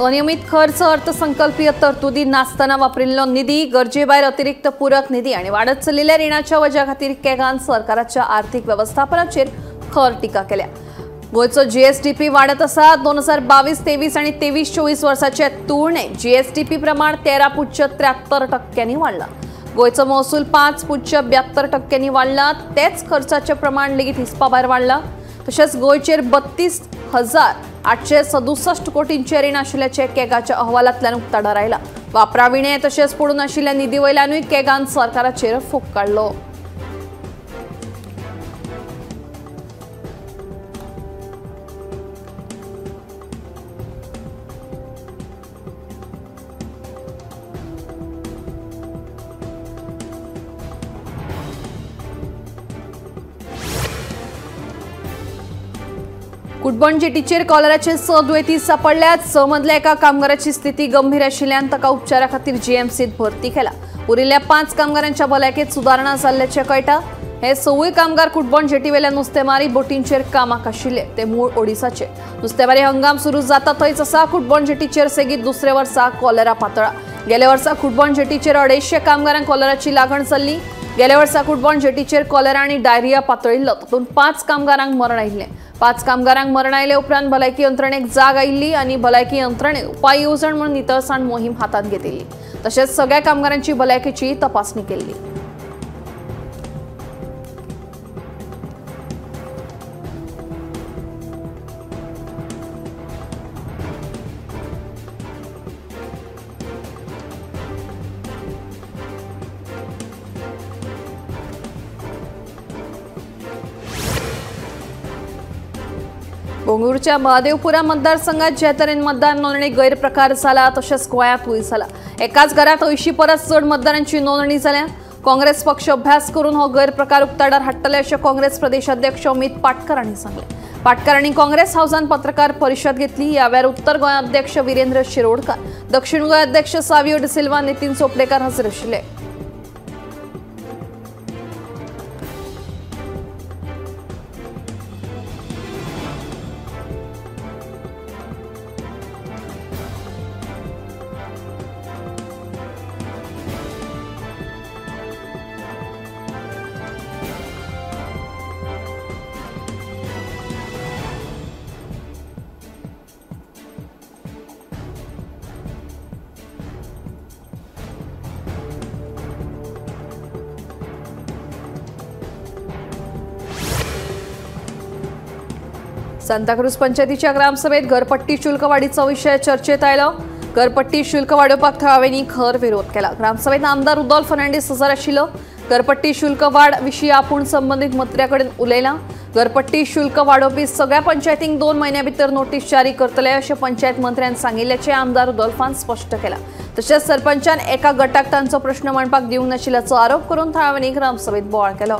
अनियमित खर्च, अर्थसंकल्पीय तरतुदी नासतना वापरिल्लो निधी, गरजेभायर अतिरिक्त पूरक निधी आनी वाडत चलिल्ल्या रिणाच्या वज्या खातीर कॅगान सरकाराच्या आर्थिक वेवस्थापनाचेर खर टिका केल्या। गोंयचो जीएसडीपी वाडत आसा। 2022-23 आनी 23-24 वर्साचे तुळणे जीएसडीपी प्रमाण 13.73% वाडला। गोंयचो महसूल 5.72% वाडला। तेच खर्चाचे प्रमाण लेगीत हिसपा भायर वाडला। तशेंच गोंयचेर 32,867 कोटींचे रीण आशिल्ल्याचें कॅगाच्या अहवालांतल्यान उक्ताडार आयला। वापराविणे तशेंच पडून आशिल्ल्या निधी वयल्यानूय कॅगान सरकाराचेर फोग काडलो। कुटबण जेटीचेर कॉलराचे 6 दुयेंती सापडल्यात। 6 मदल्या एका कामगाराची स्थिती गंभीर आशिल्ल्यान ताका उपचारा खातीर जीएमसीत भरती केला। उरिल्ल्या 5 कामगारांच्या भलायकेत सुदारणा जाल्ल्याचें कळटा। हे 6 कामगार कुटबण जेटीवेल्या नुस्तेमारी बोटींचेर कामाक आशिल्ले। ते मूळ ओडिसाचे। नुस्तेमारी हंगाम सुरू जाता थंयच आसा। कुटबण जेटीचेर सेगीत दुसऱ्या वर्सा कॉलरा पातळा। गेल्या वर्सा कुटबण जेटीचेर 250 कामगारांक कॉलराची लागण जाल्ली। गेल्या वर्सा कुटबण जेटीचेर कॉलरा आनी डायरिया पातळिल्लो। तातूंत 5 कामगारांक मरण आयिल्लें। 5 कामगारांक मरण आयले उपरांत भलायकी यंत्रणेक जाग आयिल्ली आनी भलायकी यंत्रणेन उपाय येवजण म्हणून नितळसाण मोहीम हातांत घेतिल्ली। तशेंच सगळ्या कामगारांची भलायकेची तपासणी केल्ली। बेंगळुरूच्या महादेवपुरा मतदारसंघात ज्या तरेन मतदार नोंदणी गैरप्रकार झाला तशेंच गोंयांतूय जाला। एकाच घरात 80 परस चड मतदारांची नोंदणी जाल्या। काँग्रेस पक्ष अभ्यास करून हो गैरप्रकार उक्ताडार हाडटले अशें काँग्रेस प्रदेशाध्यक्ष अमित पाटकर हांणी सांगलें। पाटकर हांणी काँग्रेस हावसान पत्रकार परिशद घेतली। ह्या वेळार उत्तर गोंय अध्यक्ष वीरेंद्र शिरोडकर, दक्षिण गोंय अध्यक्ष सावियो डिसिल्वा, नितीन चोपडेकर हजर आशिल्ले। सांताक्रूज पंचायतीच्या ग्रामसभेत घरपट्टी शुल्क वाढीचा विषय चर्चेत आयलो। घरपट्टी शुल्क वाडोवपाक थळाव्यांनी खर विरोध केला। ग्रामसभेत आमदार रुदोल्फ फर्नांडीस हजर आशिल्लो। घरपट्टी शुल्क वाड विशीं आपूण संबंदीत मंत्र्या कडेन उलयला। घरपट्टी शुल्क वाडोवपी सगळ्या पंचायतींक 2 म्हयन्या भितर नोटीस जारी करतले अशें पंचायत मंत्र्यान सांगिल्ल्याचें आमदार रुदोल्फान स्पश्ट केलां। तशेंच सरपंचान एका गटाक तांचो प्रश्न मांडपाक दिवंक नाशिल्ल्याचो आरोप करून थळाव्यांनी ग्रामसभेत बोवाळ केलो।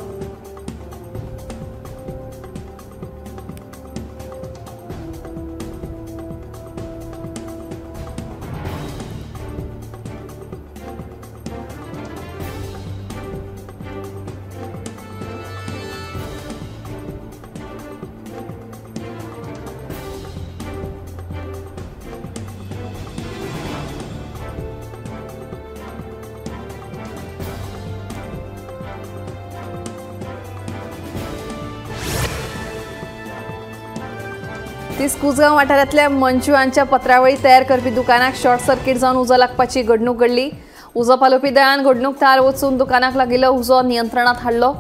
तीस कुजगांव वाठारांतल्या मंजुआंच्या पत्रावळी तयार करपी दुकानाक शॉर्ट सर्किट जावन उजो लागपाची घडणूक घडली। उजो पालोवपी दळान घडणूक थळार वचून दुकानाक लागिल्लो उजो नियंत्रणात हाडलो।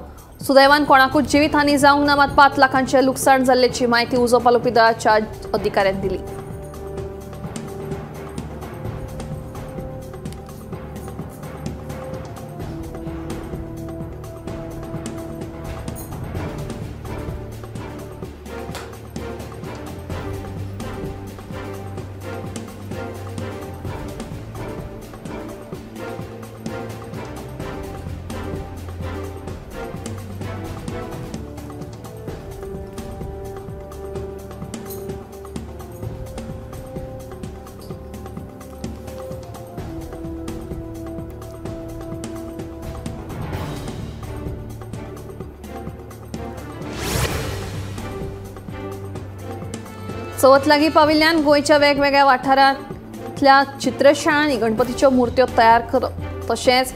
सुदैवान कोणाकूच जिवीत हानी जावंक ना, मात 5 लाखांचें लुकसाण जाल्ल्याची म्हायती उजो पालोवपी दळाच्या अधिकाऱ्यान दिली। चवथ लागीं पाविल्ल्यान गोंयच्या वेगवेगळ्या वाठारांत वाठारांतल्या चित्रशाळांनी गणपतीच्यो मूर्त्यो तयार करप तशेंच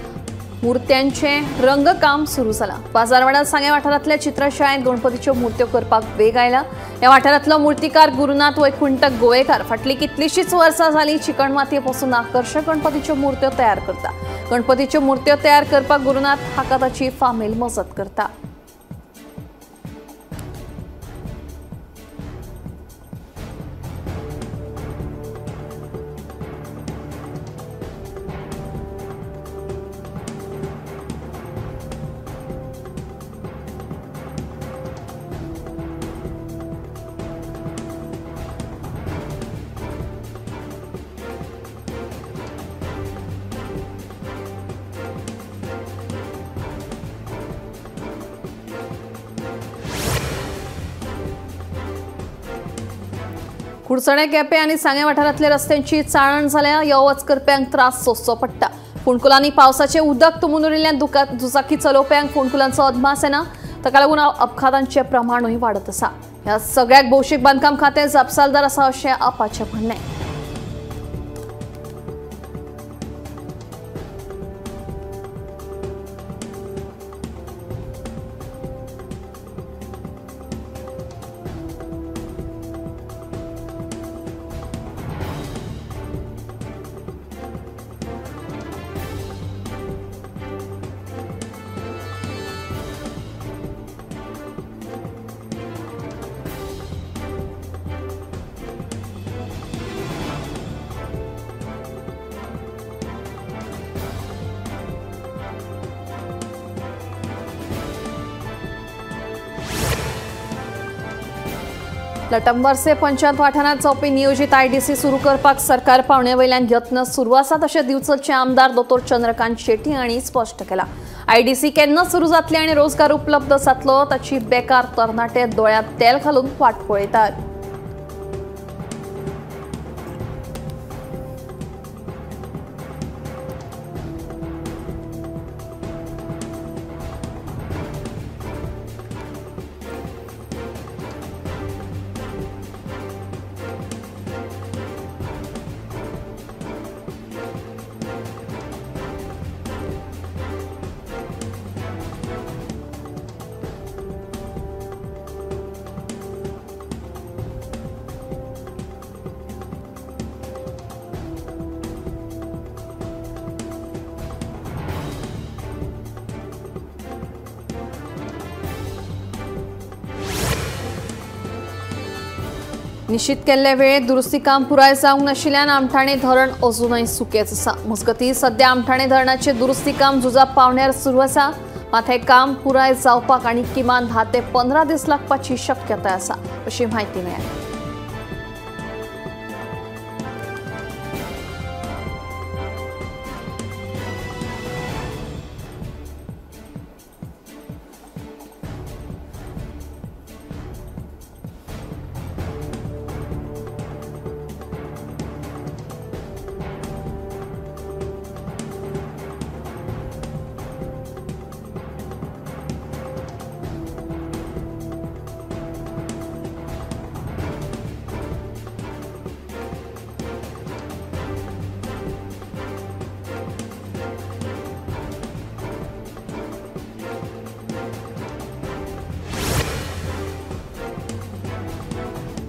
मूर्त्यांचें रंगकाम सुरू जालां। बाजारवाडा सांगें वाठारांतल्या चित्रशाळेंत गणपतीच्यो मूर्त्यो करपाक वेग आयला। ह्या वाठारांतलो मूर्तिकार गुरुनाथ वैकुंठ गोवेकार फाटलीं कितलींशींच वर्सां जालीं चिकण मातये पसून आकर्शक गणपतीच्यो मूर्त्यो तयार करता। गणपतीच्यो मूर्त्यो तयार करपाक गुरुनाथ हाका ताची फामील मजत करता। कुडचणे केपें आनी सांगें वाठारांतल्या रस्त्यांची चाळण जाल्या। यो वच करप्यांक त्रास सोंसचो पडटा। फोंडकुलांनी पावसाचें उदक तुंबून उरिल्ल्यान दुचाकी चलोवप्यांक फोंडकुलांचो अदमास येना। ताका लागून अपघातांचें प्रमाणूय वाडत आसा। ह्या सगळ्याक भौशीक बांदकाम खातें जापसालदार आसा अशें आपाचें म्हणणें। लटंबर्से पंचायत वाठारांत जावपी नियोजीत आयडीसी सुरू करपाक सरकार पावणे वयल्यान यत्न सुरू आसात अशें दिवचलचे आमदार दोतोर चंद्रकांत शेट्टी हांणी स्पश्ट केलां। आयडीसी केन्ना सुरू जातली आनी रोजगार उपलब्ध जातलो ताची बेकार तरणाटे दोळ्यांत तेल घालून वाट पळयतात। निश्चित केल्ले वेळेत दुरुस्ती काम पुराय जावंक नाशिल्ल्यान आमठाणे धरण अजूनय सुकेंच आसा। मजगतीं सद्या आमठाणे धरणाचें दुरुस्ती काम झुजा पावण्यार सुरू आसा। मात हें काम पुराय जावपाक आनी किमान 10 ते 15 दीस लागपाची शक्यताय आसा अशी म्हायती मेळ्ळ्या।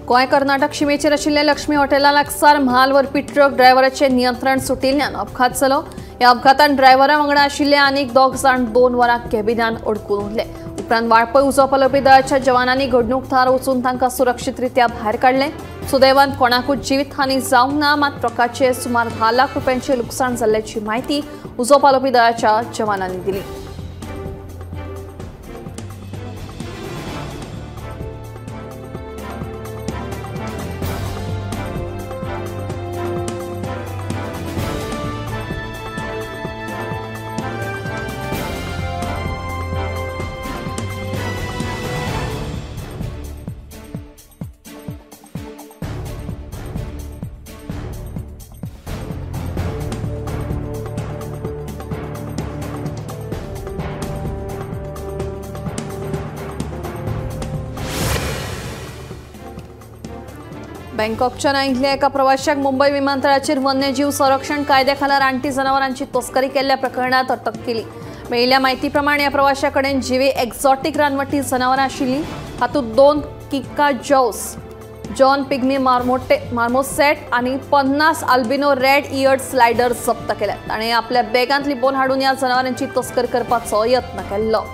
गोंय कर्नाटक शिमेचेर आशिल्ल्या लक्ष्मी हॉटेला लागसार म्हाल व्हरपी ट्रक ड्रायव्हराचें नियंत्रण सुटिल्ल्यान अपघात जालो। ह्या अपघातान ड्रायव्हरा वांगडा आशिल्ले आनीक 2 जाण 2 वरां कॅबिनान अडकून उरले। उपरांत वाळपय उजो पालोवपी दळाच्या जवानांनी घडणूक थळार वचून तांकां सुरक्षीतरित्या भायर काडले। सुदैवान कोणाकूच जिवीतहानी जावंक ना, मात ट्रकाचें सुमार 10 लाख रुपयांचें लुकसाण जाल्ल्याची म्हायती उजो पालोवपी दळाच्या जवानांनी दिली। बँकॉकच्यान आयिल्ल्या एका प्रवाशाक मुंबय विमानतळाचेर वन्यजीव संरक्षण कायद्या खाला रानटी जनावरांची तस्करी केल्ल्या प्रकरणात अटक केली। मेळिल्ल्या म्हायती प्रमाण ह्या प्रवाशा कडेन जिवी एक्झॉटिक रानवटी जनावरां आशिल्ली। हातूंत 2 किक्का जॉस, जॉन पिग्मी मार्मोसेट आनी 50 अल्बिनो रेड इयर्ड स्लायडर जप्त केल्यात। ताणें आपल्या बॅगांत लिपोवन हाडून ह्या जनावरांची तस्करी करपाचो यत्न केल्लो।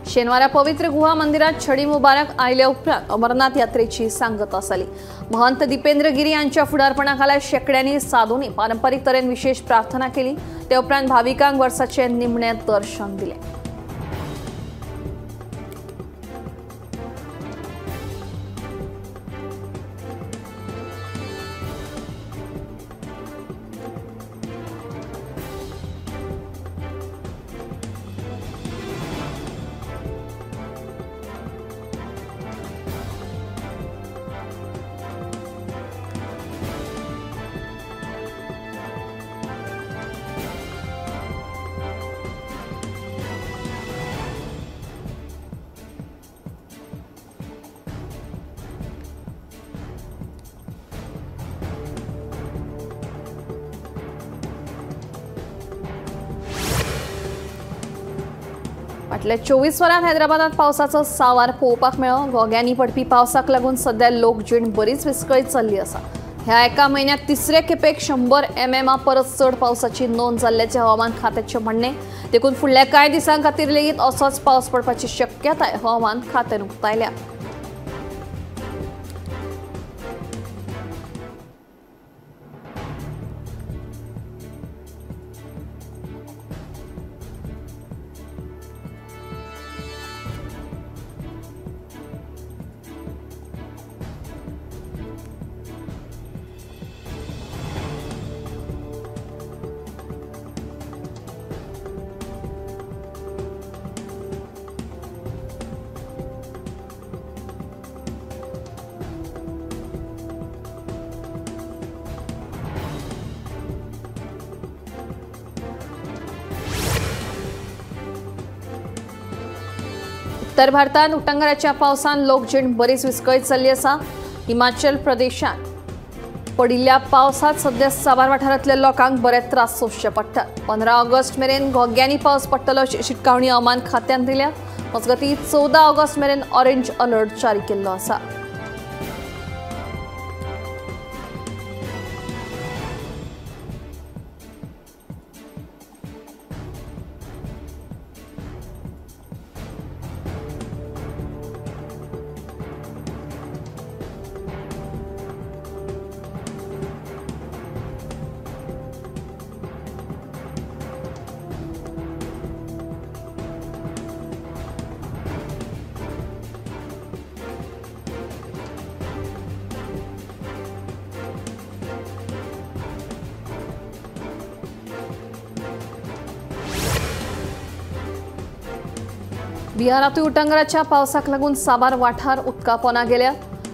शेनवारा पवित्र गुहा मंदिरात छडी मुबारक आयल्या उपरांत अमरनाथ यात्रेची सांगता जाली। महंत दीपेंद्र गिरी यांच्या फुडारपणाखाला शेकड्यांनी साधूंनी पारंपरिक तरेन विशेष प्रार्थना केली। ते उपरांत भाविकांक वर्साचे निमणे दर्शन दिले। फाटल्या 24 वरांत हैदराबादात पावसाचो सावार पळोवपाक मेळ्ळो। घोग्यांनी पडपी पावसाक लागून सध्या लोकजीण बरीच विस्कळीत चल्ली आसा। ह्या एका म्हयन्यांत तिसरे खेपेक 100 mm परस चड पावसाची नोंद जाल्ल्याचें हवामान खात्याचें म्हणणें। देखून फुडल्या कांय दिसां खातीर लेगीत असोच पावस पडपाची शक्यताय हवामान खात्यान उक्तायल्या। उत्तर भारतांत उटंगाराच्या पावसान लोकजीण बरीच विस्कळीत जाल्ली आसा। हिमाचल प्रदेशांत पडिल्ल्या पावसांत सध्या साबार वाठारांतल्या लोकांक बरे त्रास सोंसचे पडटात। 15 ऑगस्ट मेरेन घोग्यांनी पावस पडटलो अशी शिटकावणी हवामान खात्यान दिल्या। मजगतीं 14 ऑगस्ट मेरेन ऑरेंज अलर्ट जारी केल्लो आसा। बिहारांतूय उटंगाराच्या पावसाक लागून साबार वाठार उदका पोना गेल्या।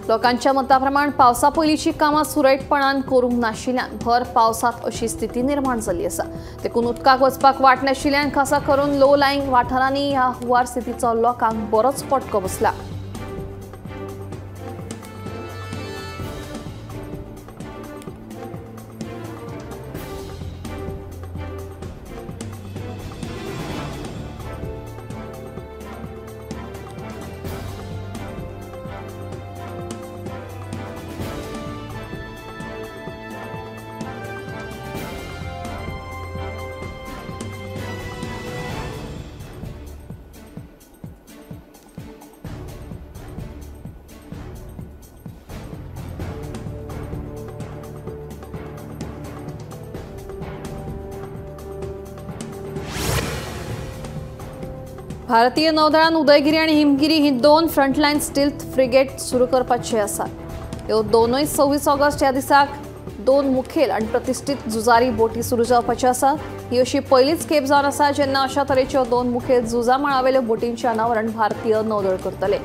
लोकांच्या मताप्रमाण पावसा पयलींची कामां सुरळीतपणान करूंक नाशिल्ल्यान भर पावसांत अशी स्थिती निर्माण जाल्ली आसा। देखून उदकाक वचपाक वाट नाशिल्ल्यान खासा करून लो लायिंग वाठारांनी ह्या हुंवार स्थितीचो लोकांक बरोच फटको बसला। भारतीय नौदळान उदयगिरी आनी हिमगिरी ही 2 फ्रंटलायन स्टील्थ फ्रिगेट सुरू करपाचे आसात। ह्यो दोनूय 26 ऑगस्ट ह्या दिसाक 2 मुखेल आनी प्रतिश्ठीत झुजारी बोटी सुरू जावपाच्यो आसात। ही अशी पयलीच खेप जावन आसा जेन्ना अशा तरेच्यो 2 मुखेल झुजा मळावेल्यो बोटींचें अनावरण भारतीय नौदळ करतले।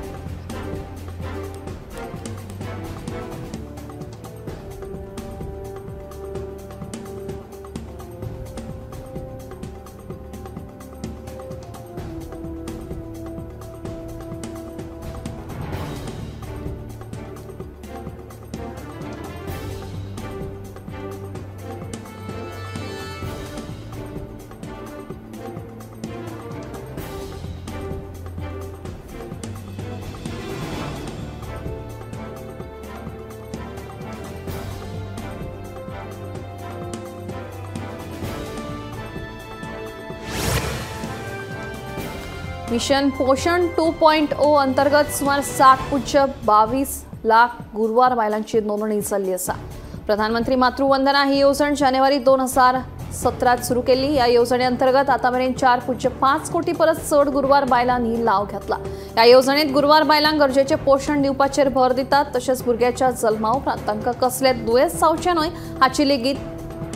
मिशन पोषण 2.0 अंतर्गत सुमार 7.22 लाख गुरवार बायलांची नोंदणी जाल्ली आसा। प्रधानमंत्री मातृवंदना ही येवजण जानेवारी 2017 सुरू केली। या येवजणे अंतर्गत आतामेरेन 4.5 कोटी परस चड गुरवार बायलांनी लाव घेतला। या येवजणेत गुरवार बायलांक गरजेचे पोषण दिवपाचेर भर दितात, तशेंच भुरग्याच्या जल्मा उपरांत तांकां कसले दुयेंस जावचें न्हय हाची लेगीत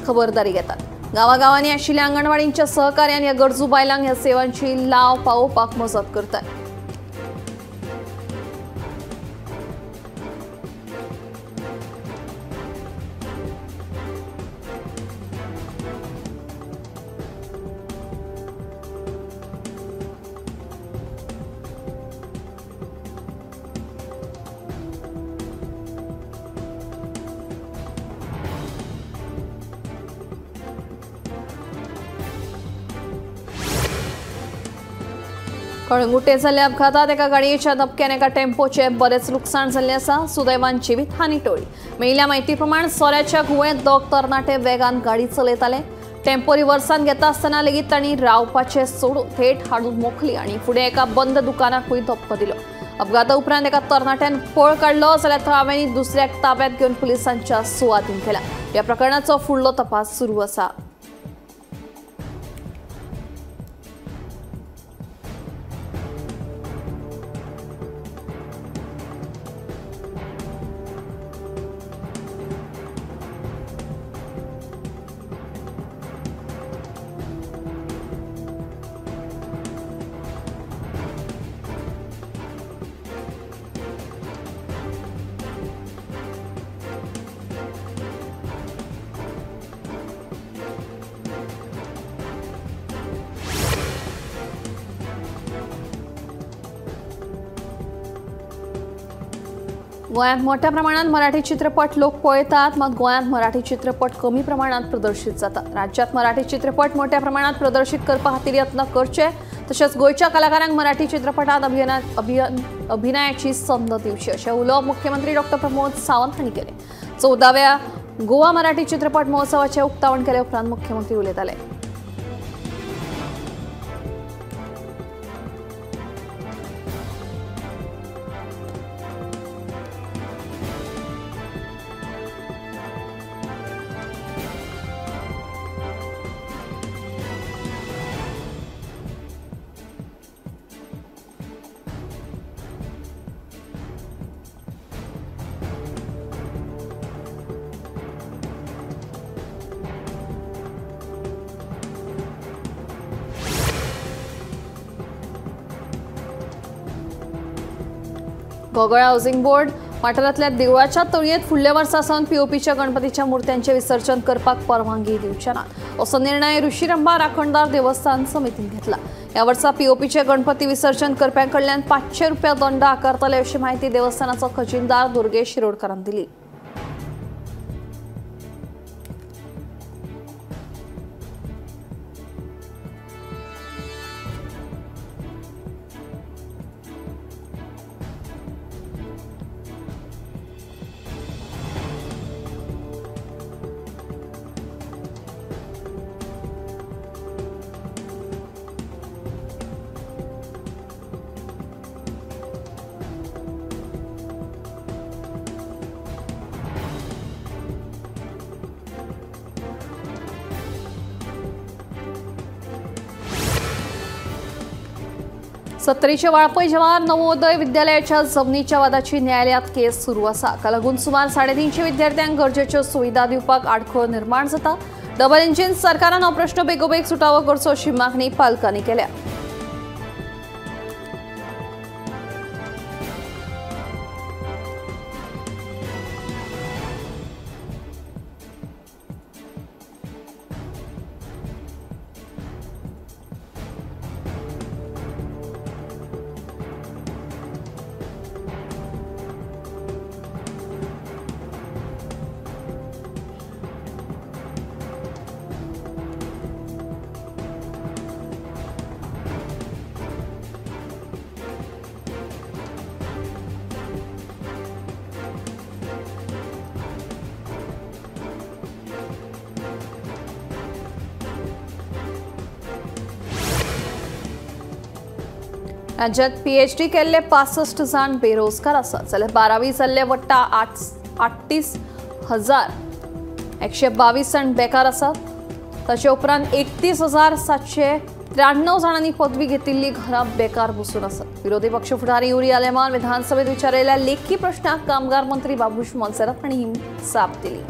खबरदारी घेतात। गावागावांनी आशिल्ल्या अंगणवाडींच्या सहकार्यान ह्या गरजू बायलांक ह्या सेवांची लाव पावोवपाक मजत करतात। कळंगुटे जाल्ल्या अपघातात एका गाडयेच्या धपक्यान एका टेम्पोचे बरेच लुकसाण जाल्लें आसा। सुदैवान जिवीत हानी टळ्ळी। मेळिल्ल्या म्हायती प्रमाण सोऱ्याच्या घुंवळेंत दोग तरणाटे वेगान गाडी चलयताले। टेम्पो रिवर्सान घेता आसतना लेगीत तांणी रावपाचें सोडून थेट हाडून मोखली आनी फुडें एका बंद दुकानाकूय धपको दिलो। अपघाता उपरांत एका तरणाट्यान पळ काडलो जाल्यार थळाव्यांनी दुसऱ्याक ताब्यात घेवन पुलिसांच्या सुवादीन केला। ह्या प्रकरणाचो फुडलो तपास सुरू आसा। गोंयांत मोठ्या प्रमाणात मराठी चित्रपट लोक पळयतात, मात गोंयांत मराठी चित्रपट कमी प्रमाणात प्रदर्शित जातात। राज्यात मराठी चित्रपट मोठ्या प्रमाणात प्रदर्शित करपा खातीर यत्न करचे, तशेंच गोंयच्या कलाकारांक मराठी चित्रपटात अभिनयाची संद दिवची अशें उलोवप मुख्यमंत्री डॉ प्रमोद सावंत हांणी केलें। 14व्या गोवा मराठी चित्रपट महोत्सवाचें उक्तावण केले उपरांत मुख्यमंत्री उलयताले। गोगोळा हाऊसिंग बोर्ड वाठारांतल्या देवळाच्या तळयेंत फुडल्या वर्सा सावन पीओपीच्या गणपतीच्या मूर्त्यांचें विसर्जन करपाक परवानगी दिवचे ना असो निर्णय ऋषिरंभा राखणदार देवस्थान समितीन घेतला। ह्या वर्सा पीओपीचे गणपती विसर्जन करप्यां कडल्यान 500 रुपया दंड आकारतले अशी माहिती देवस्थानाचो खजिनदार दुर्गेश शिरोडकरान दिली। सत्तरीच्या वाळपय जवाहर नवोदय विद्यालयाच्या जमनीच्या वादाची न्यायालयात केस सुरू आसा। हाका लागून सुमार 350 विद्यार्थ्यांक गरजेच्यो सुविधा दिवपाक आडखळ निर्माण जाता। डबल इंजिन सरकारान हो प्रश्न बेगोबेग सुटावो करचो अशी मागणी पालकांनी केल्या। राज्यात पीएचडी केल्ले 65 जाण बेरोजगार आसात, जाल्यार 12वी जाल्ले वट्ट 38,122 जाण बेकार आसात। ताचे उपरांत 31,793 जाणांनी पदवी घेतिल्ली घरां बेकार बसून आसात। विरोधी पक्ष फुडारी युरी आलेमान विधानसभेत विचारिल्ल्या लेखी प्रश्नाक कामगार मंत्री बाबूश मोन्सेरात हांणी ही जाप दिली।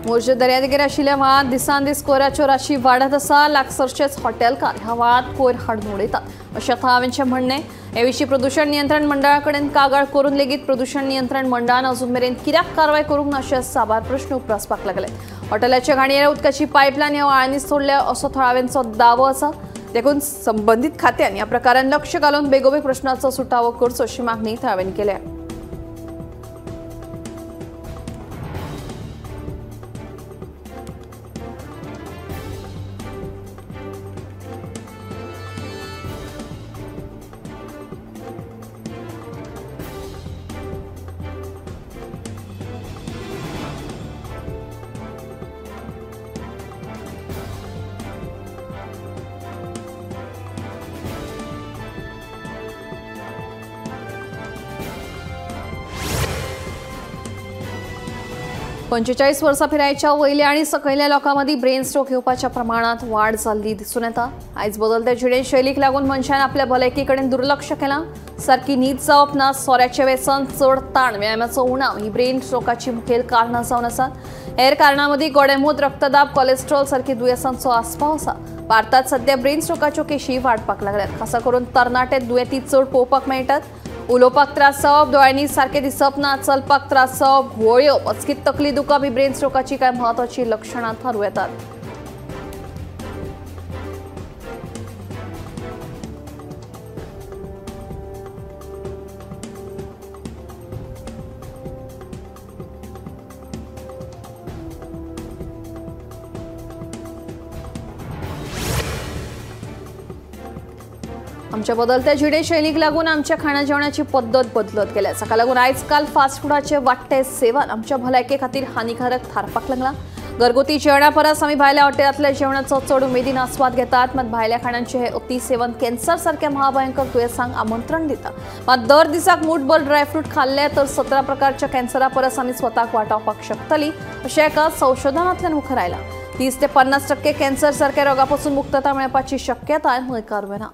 मोरजे दर्यादेगेर आशिल्ल्या व्हाळांत दिसान दीस कोयराच्यो राशी वाडत आसा। लागसरचेच हॉटेलकार ह्या व्हाळांत कोयर हाडून उडयतात अशें थळाव्यांचें म्हणणें। हे विशीं प्रदूषण नियंत्रण मंडळा कडेन कागाळ करून लेगीत प्रदूषण नियंत्रण मंडळान अजून मेरेन कित्याक कारवाय करूंक ना अशे साबार प्रश्न उप्रासपाक लागले। हॉटेलाच्या घाणयाऱ्या उदकाची पायपलायन ह्या व्हाळांनी सोडल्या असो थळाव्यांचो दावो आसा। देखून संबंदीत खात्यान ह्या प्रकारान लक्ष घालून बेगोबेग प्रश्नाचो सुटावो करचो अशी मागणी थळाव्यांनी केल्या। पंचेचाळीस वर्सां पिरायेच्या वयल्या आनी सकयल्या लोकां मदीं ब्रेन स्ट्रोक येवपाच्या प्रमाणांत वाड जाल्ली दिसून येता। आयज बदलत्या जिणेशैलीक लागून मनशान आपल्या भलायकी कडेन दुर्लक्ष केलां। सारकी न्हीद जावप ना, सोऱ्याचें व्यसन, चड ताण, व्यायामाचो उणाव ही ब्रेन स्ट्रोकाची मुखेल कारणां जावन आसात। हेर कारणां मदीं गोडेंमूत, रक्तदाब, कोलेस्ट्रॉल सारकी दुयेंसांचो आस्पाव आसा। भारतांत सध्या ब्रेन स्ट्रोकाच्यो केशी वाडपाक लागल्यात। खासा करून तरणाटे दुयेंती चड पळोवपाक मेळटात। उलोवपाक त्रास जावप, दोळ्यांनी सारकें दिसप ना, चलपाक त्रास जावप, घुंवळ येवप, अचकीत तकली दुखप ही ब्रेन स्ट्रोकाची कांय म्हत्वाचीं लक्षणां थारूं येतात। आमच्या बदलत्या जिणेशैलीक लागून आमच्या खाणा जेवणाची पद्दत बदलत गेल्या। ताका लागून आयजकाल फास्ट फुडाचे वाडटे सेवन आमच्या भलायके खातीर हानिकारक थारपाक लागला। घरगुती जेवणा परस आमी भायल्या हॉटेलांतल्या जेवणाचो चड उमेदीन आस्वाद घेतात। मात भायल्या खाणांचे हे अतिसेवन कॅन्सर सारक्या महाभयंकर दुयेंसांक आमंत्रण दिता। मात दर दिसाक मूठभर ड्रायफ्रूट खाल्ले तर 17 प्रकारच्या कॅन्सरा परस आमी स्वताक वाटावपाक शकतली अशें एका संशोधनांतल्यान मुखार आयलां। 30 ते 50% कॅन्सर सारक्या रोगा पासून मुक्तता मेळपाची शक्यताय न्हयकारूं येना।